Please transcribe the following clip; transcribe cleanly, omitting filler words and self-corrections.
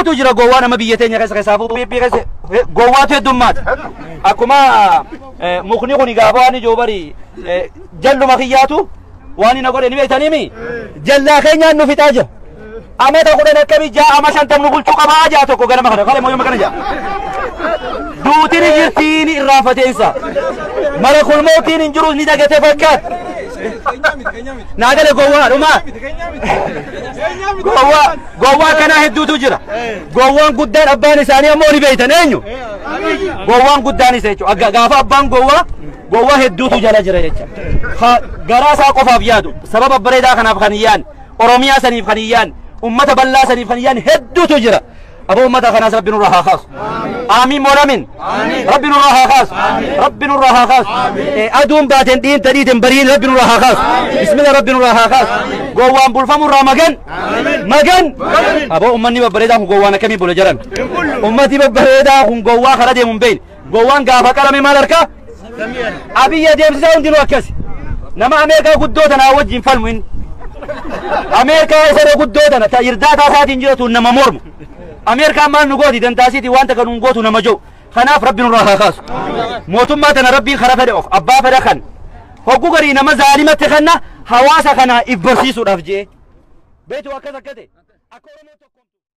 Hedduutu jira gowwaa nama biyya teenya keessa keessaafuu PP keessa gowwaatu heddummaata. Akkuma mukni kun gaafa waan ijoo bari jalluma kiyyaatu waan inni godhe ni beektaniimi jallaa keenyaan nu fixaa jira. Amata 10 akkamii jaa ama 50 nu bulchuu qabaa jaa tokko ganama kana kale mooyuma kana jaa. Duutiin jirtiin irraanfateensa. Mara kulmootiin hin jiru ni dagatee fakkaata. Naagale gowwaa dhumaa. Gowwaa gowwaa kanaa hedduutu jira. Gowwaan guddaan abbaan isaanii ammoo ni beektan eenyu? Gowwaan guddaan isa jechuudha. Gaafa abbaan gowwaa gowwaa hedduutu jala jira jecha. Garaa isaa qofaaf yaadu sababa bareedaa kanaaf kan hin yaadne Oromiyaa saniif kan hin yaadne ummata bal'aa saniif kan hin yaadne hedduutu jira. Aboo ummata kanaas Rabbi nurraa haa kaasu. Aamiin moolamin. Rabbi nurraa haa kaasu. Rabbi nurraa haa kaasu. Aduun baateen dhiinta dhiiten bariin Rabbi nurraa haa kaasu. Bismillah Rabbi nurraa haa kaasu. Gowwaan bulfamurraa magan. Magan. Aboo ummanni babbareedaa kun gowwaan akkamii bula jedhan. Ummati babbareedaa kun gowwaa karaa deemu hin beekne. Gowwaan gaafa qalame maal harkaa? Abiyyi adeemsisaa hundinuu akkasi. Nama Ameerikaa guddoo tanaa wajjin falmu inni. Ameerikaa isa guddoo tana ta irdaataa isaatiin jiratu nama mormu. Ameerikaan maal nu gooti dantaasiitii waan takka nuun gootu nama jiru. Kanaaf Rabbi nurraa haa kaasu. Mootummaa tana Rabbiin karaa fedhe of abbaa fedhe kan. Hogguu garii nama zaalimatti kanna hawaasa kana if barsiisuudhaaf jee. Beetu akkas akka ta'e. Akka Oromoo tokko.